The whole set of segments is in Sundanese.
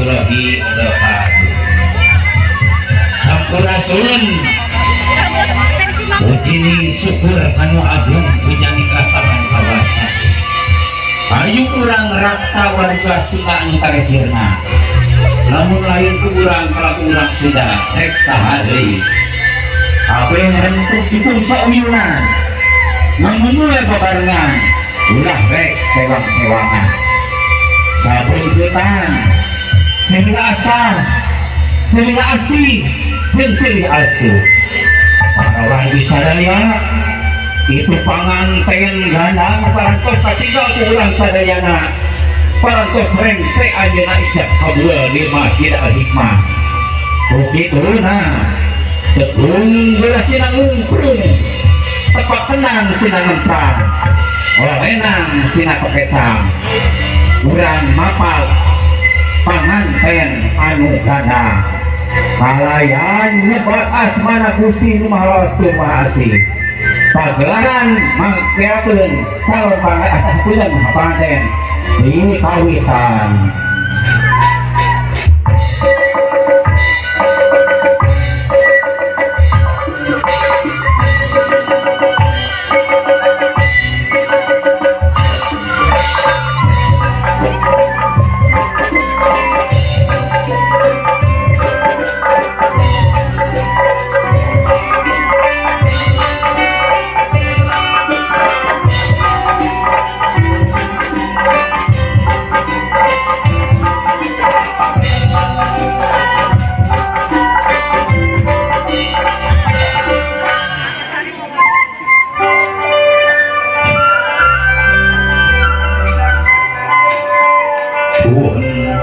Warahmatullahi wabarakatuh. Sampurasun. Puji syukur kanu agung pujani kasaban kawasa. Ayu urang raksa warga Sunda anu taresirna. Lamun lain ku urang salaku urang Sunda rek saha deui. Kabeh rentuk cukup sauyunan. Namun we babarengan ulah rek sewang-sewangan. Saben hutan silih asah, silih asih, jeung silih asuh. Para wargi sadaya itu panganten gandang parantos katinggal ku urang sadayana, parantos rengse anjeunna ijab kabul di Masjid Al Hikmah. Ukituna tegung geura sina ngungkrung, tepak tenang sina ngempang, olenang sina pekecang. Urang mapal panganten anu gandang kalayan nyebat asmana Gusti nu Maha Wastu Maha Asih. Pagelaran mangkeakeun calon panganten di kawitan.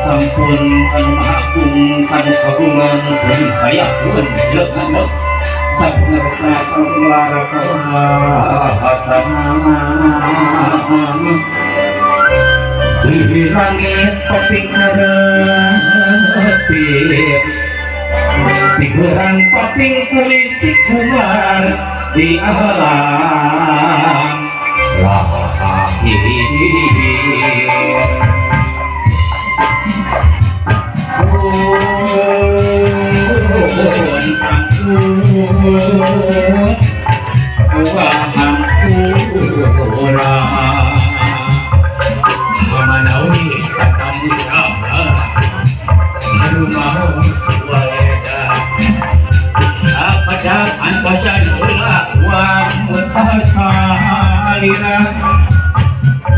Sampun kanu Maha Agung kanu kagungan bumi hayakun leungeun sapungersa kanu lara kawasana di langit paping karepit di paping kulisi kumar di alam lahir.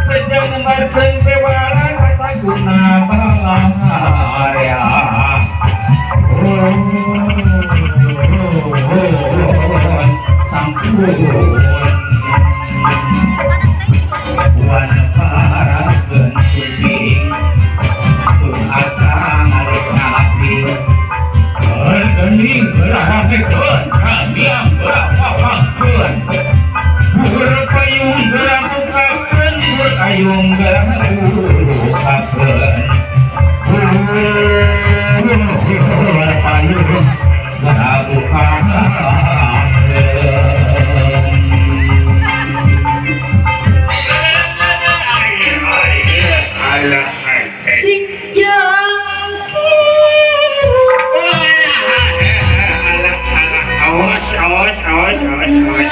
Sejak nembarkeun pewaran rasa guna balarya. Sampun wan parakeun sumping tun akang arek ngalapi gening geura kamiang geura wawangkeun payung geura bukakeun payung geura bukakeun payung geura bukakeun. Awas, awas, awas, awas, awas, awas.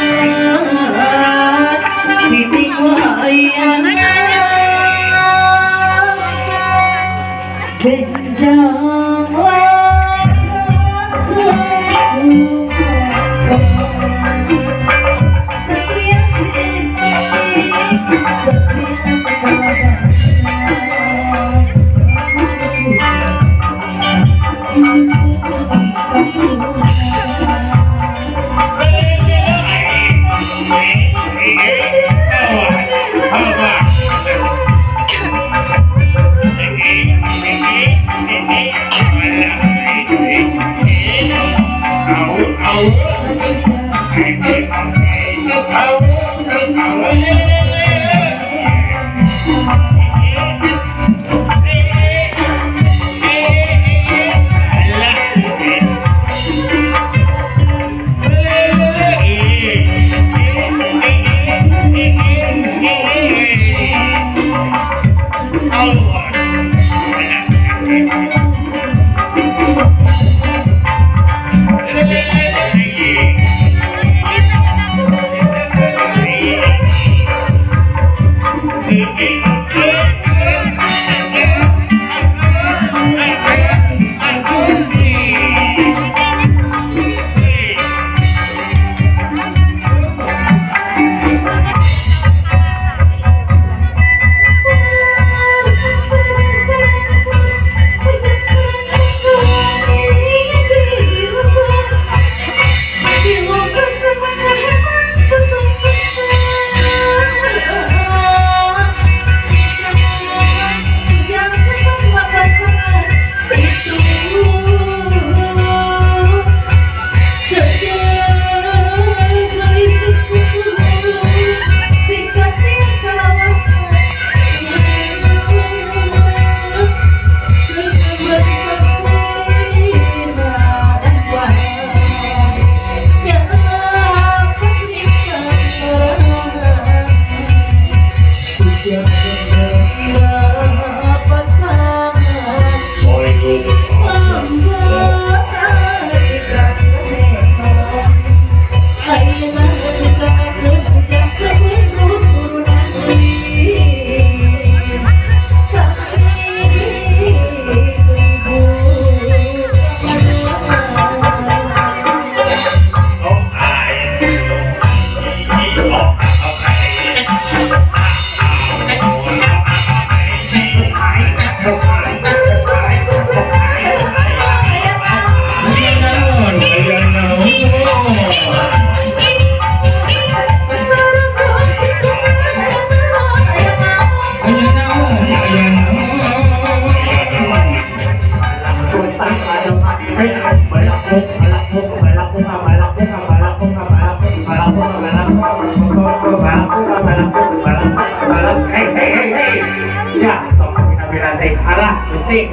Alah, mesti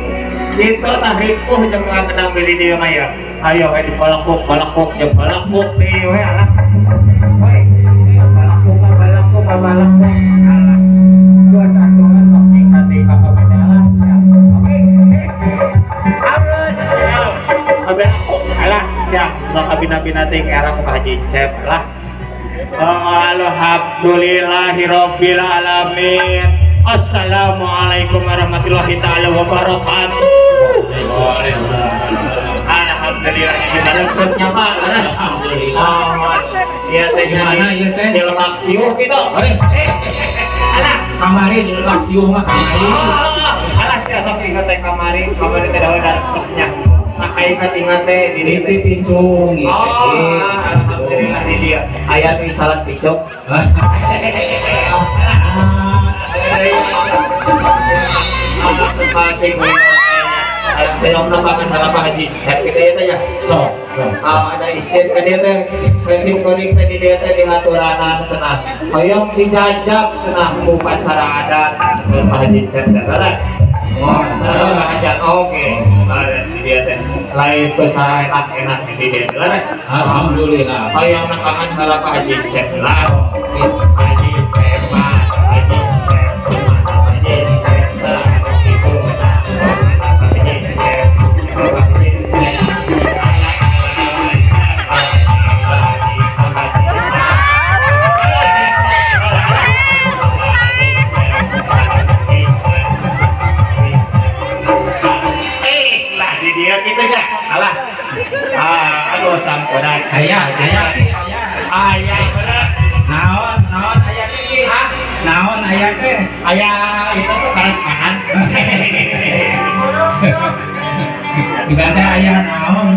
gitu tah ripuh jeung ngenang beli dia mah ya. Ayo we dipalakuk, balakuk jeung balakuk deui we alah. Woi, balakuk, balakuk, balakuk. Alah. Dua satuan sok tingkat di kakak alah. Oke. Awas. Balakuk alah siap. Sok abina-bina teh era ku Haji Cep lah. Alhamdulillahirabbil alamin. Assalamualaikum warahmatullahi taala wabarakatuh. Alhamdulillah kita Pak. Alhamdulillah. Iya teh gimana ieu teh? Jelema siuh kitu. Alah, kamari jelema siuh mah kamari. Alah sia sok ingat teh kamari, kamari teh daun resepnya. Sakai ingat teh di dieu pincung ieu teh. Oh, alhamdulillah di dieu. Aya nu salat picuk. Ada isin ka dieu teh prinsip kuring teh di dieu teh dihaturanan cenah hoyong dijajab cenah ku upacara adat Pak Haji Cep teh leres. Oh, salah oke. Leres di dieu teh lain teu enak-enak di dieu leres. Alhamdulillah. Hoyong nepangan heula Pak Haji Cep lah. Haji Cep Haji Cep Haji Cep Ayah, ayah, ayah, ayah, naon, naon, ayah ke, naon, ayah ke, ayah itu tuh keras makan. Juga ada ayah naon.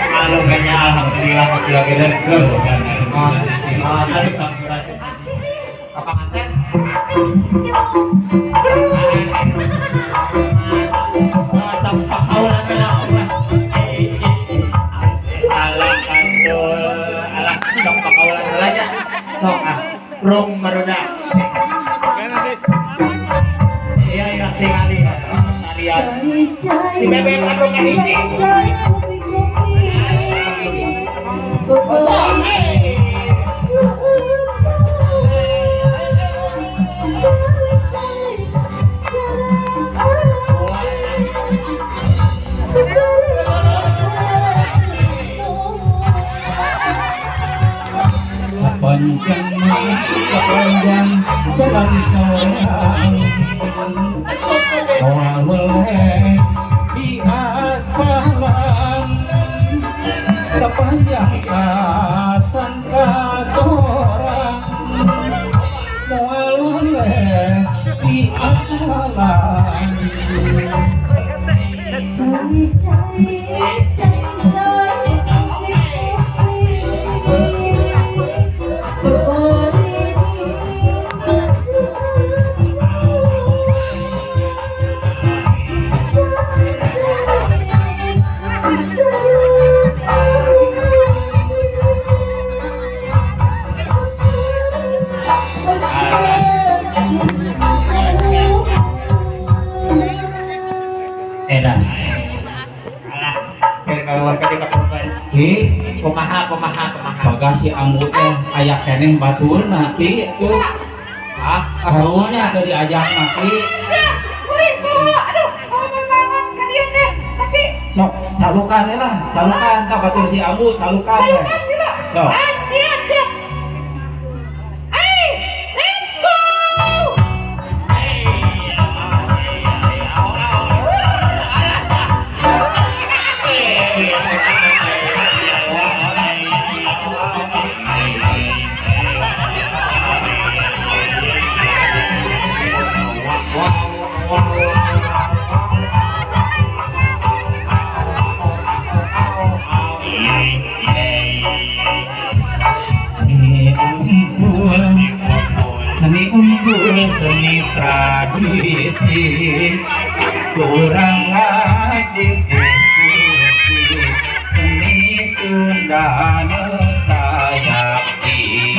Malu kayaknya, alhamdulillah masih lagi dan apa nganten? Sok ah, rong maruda. Iya iya tingali tarian. Si bebek anu kahiji. Sepanjang jalan sorang moal weleh di aspalan sepanjang acan kasorang moal weleh di aspalan. Edas. Alah, kumaha kumaha kumaha. Bagasi ambu teh aya keneh baturna ki tuh. Ah, karunya teu diajak mah ki. Kuring bawa, aduh, bawa mangan ka dieu teh. Tapi sok calukan lah, calukan ka batur si ambu calukan teh. Calukan gitu. Sok. Ah, siap, siap. Hey, let's go. Seni unggul, seni tradisi kurang wajib ikuti seni Sunda nu sayakti.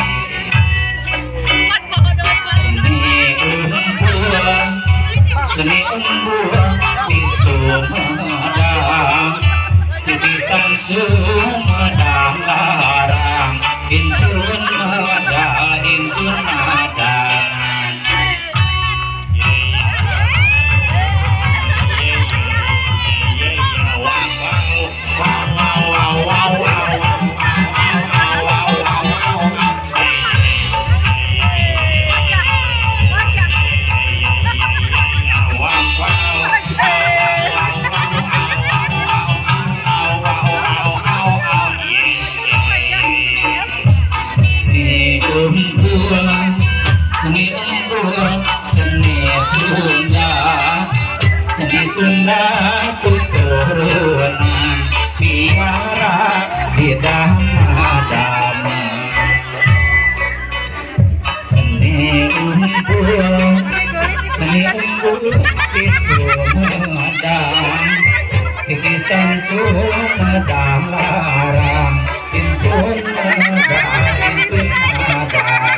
Seni unggul, Seni unggul di Sumedang, titisan Sumedang larang, insun medal insun madangan. Seni unggul, seni Sunda, seni Sunda keturunan piara di dama-dama. Seni unggul di Sumedang, titisan Sumedang larang, insun medal insun madangan.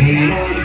Hirup.